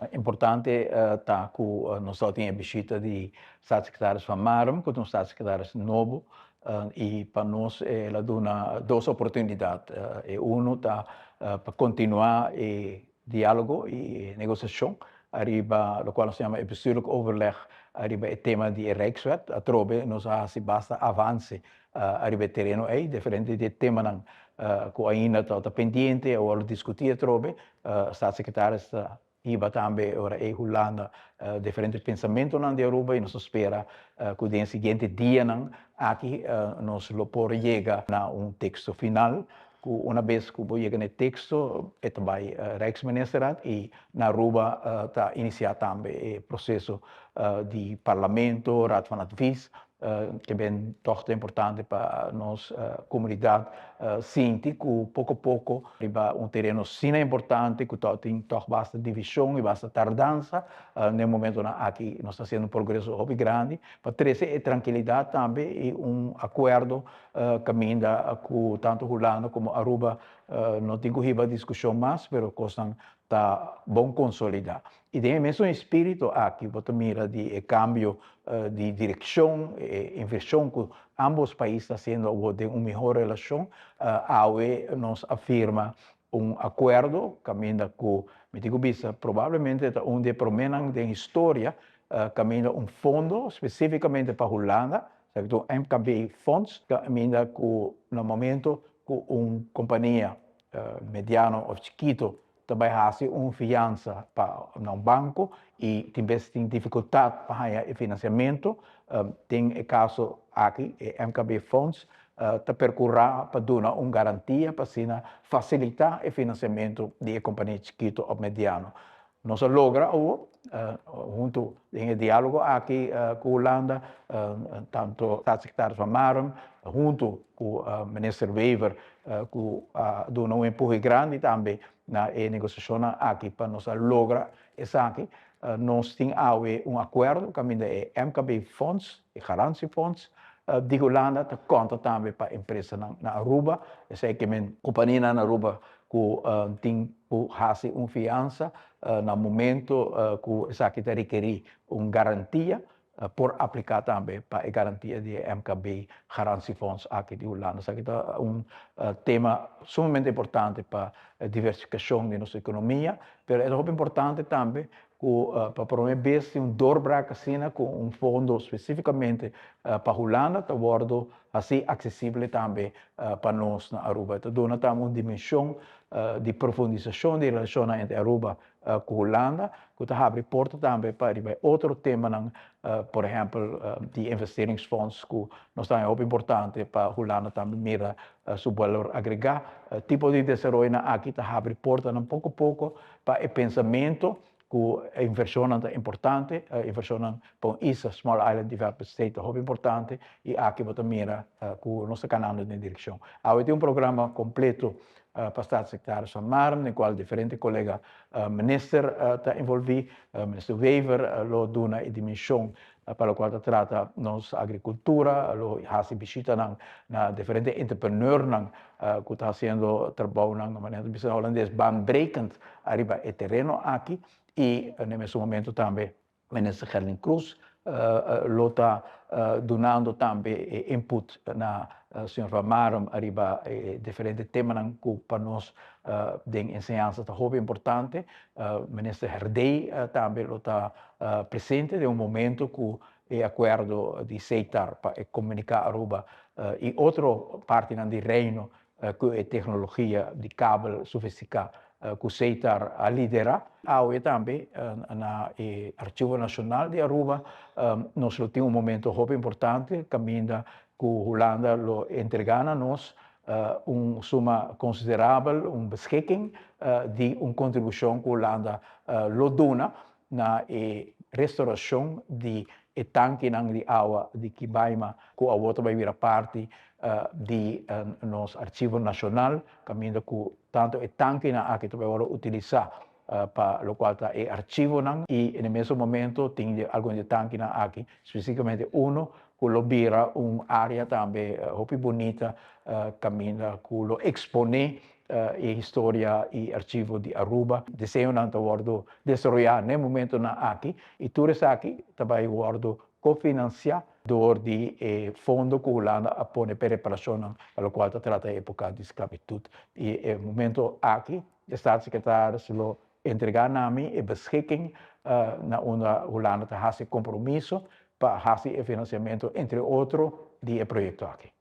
Importante ta ku nos tin e bishita di staatssecretaris Van Marum, ku ta un staatssecretaris nobo, i pa nos el a duna dos oportunidat. E uno ta pa kontinuá e diálogo i negosiashon ariba lokual nos ta yama e bestuurlijk overleg ariba e tema di e Rijkswet. Atrobe nos a hasi basta avanse ariba e tereno ei, diferente di e temanan ku ainda ta pendiente a wòrdu diskutí atrobe. Staatssecretaris ta hiba tambe ora ei Hulanda diferente pensamentonan di Aruba i nos ta spera ku den e siguiente dianan aki nos lo por yega na un teksto final ku una bes ku bo yega na e teksto e ta bai Rijksministerraad i na Aruba ta inisiá tambe e proseso di Parlamento, Raad van Advies. Ke ben tòg ta importante pa nos komunidat sinti ku poko poko riba un tereno asina importante ku tòg tin tòg basta divishon i basta tardansa. Na e momentonan aki nos ta hasiendo un progreso hopi grandi pa trese e trankilidat tambe i un akuerdo kaminda ku tantu Hulanda komo Aruba no tin ku hiba diskushon mas, pero kosnan ta bon konsolidá. I den e mesun espíritu aki bo ta mira di e kambio di direkshon, e invershon ku ámbos pais ta hasiendo awor den un mihó relashon. Awe nos a firma un akuerdo kaminda ku mi tin ku bisa probablemente ta un di e proménan den historia kaminda un fondo spesífikamente pa Hulanda, esaki ta un MKB fonds, kaminda ku na momento ku un kompania mediano òf chikito ta bai hasi un fiansa pa na un banko i tin bes tin difikultat pa haña e finansiamentu. Den e kaso aki e MKB Fonds ta perkurá pa duna un garantia pa asina fasilitá e finansiamentu di e kompania chikitu òf mediano. Nos a logra awor, huntu den e diálogo aki ku Hulanda, tantu Staatssecretaris Van Marum huntu ku Minister Wever ku a duna un empuhe grandi tambe na e negosiashonnan aki pa nos a logra esaki. Nos tin awe un akuerdo kaminda e MKB Fonds, e Garantiefonds di Hulanda ta konta tambe pa empresanan na Aruba. Esei ke men kompanianan na Aruba ku tin ku hasi un fiansa na momento ku esaki ta rekerí un garantia, por apliká tambe pa e garantia di e MKB Garantiefonds aki di Hulanda. Esaki ta un tema sumamente importante pa diversifikashon di nos ekonomia, pero e ta hopi importante tambe ku pa promé bes tin un doorbraak asina ku un fondo spesífikamente pa Hulanda ta wòrdu hasí aksesible tambe pa nos na Aruba. E ta duna tambe un dimenshon di profundisashon di relashonnan entre Aruba ku Hulanda ku ta habri porta tambe pa riba e otro temanan, por ehèmpel di investeringsfonds ku nos ta haña hopi importante pa Hulanda tambe mira su balor agregá. Tipo di desaroyonan aki ta habri portanan poko poko pa e pensamentu ku e invershonnan ta importante, invershonnan pa un isla, Small Island Developed State, ta hopi importante i aki bo ta mira ku nos ta kanando den direkshon. Awe tin un programa kompleto pa Staatssecretaris Van Marum den kual diferente kolega minister ta envolví. Minister Wever lo duna e dimenshon pa lokual ta trata nos agrikultura, lo hasi bishitanan na diferente entrepreneurnan ku ta hasiendo trabounan, manera ta bisa na holandes, baanbrekend ariba e tereno aki i na e mesun momento tambe Minister Gerlin Croes lo ta dunando tambe e input na señor Van Marum ariba e diferente temanan ku pa nos den enseñansa ta hopi importante. Minister Herdé tambe lo ta presente den un momento ku e akuerdo di SETAR pa e komuniká Aruba i otro partinan di Reino ku e teknologia di kabel sofistiká ku SETAR a liderá. Awe tambe na e Archivo Nashonal di Aruba nos lo tin un momento hopi importante kaminda ku Hulanda lo entregá na nos un suma konsiderabel, un beschikking di un kontribushon ku Hulanda lo duna na e restaurashon di e tankinan di awa di Kibaima ku awor ta bai bira parti di nos Archivo Nashonal, kaminda ku tantu e tankinan aki ta bai wòrdu utilisá pa lokual ta e archivonan i na e mesun momento tin di algun di e tankinan aki, spesifikamente uno ku lo bira un área tambe hopi bunita kaminda ku lo eksponé. E historia y archivo di Aruba. Diseñonan ta wordo desaroya na e momentonan aki y tur esaki ta bay wordo cofinancia door di e fondo cu Hulanda a pone pa reparacionnan pa locual ta trata e epoca di sclavitud. Y e momento aki e staatssecretaris lo entrega na mi e beschikking na unda Hulanda ta haci compromiso pa haci e financiamento, entre otro, di e proyecto aki.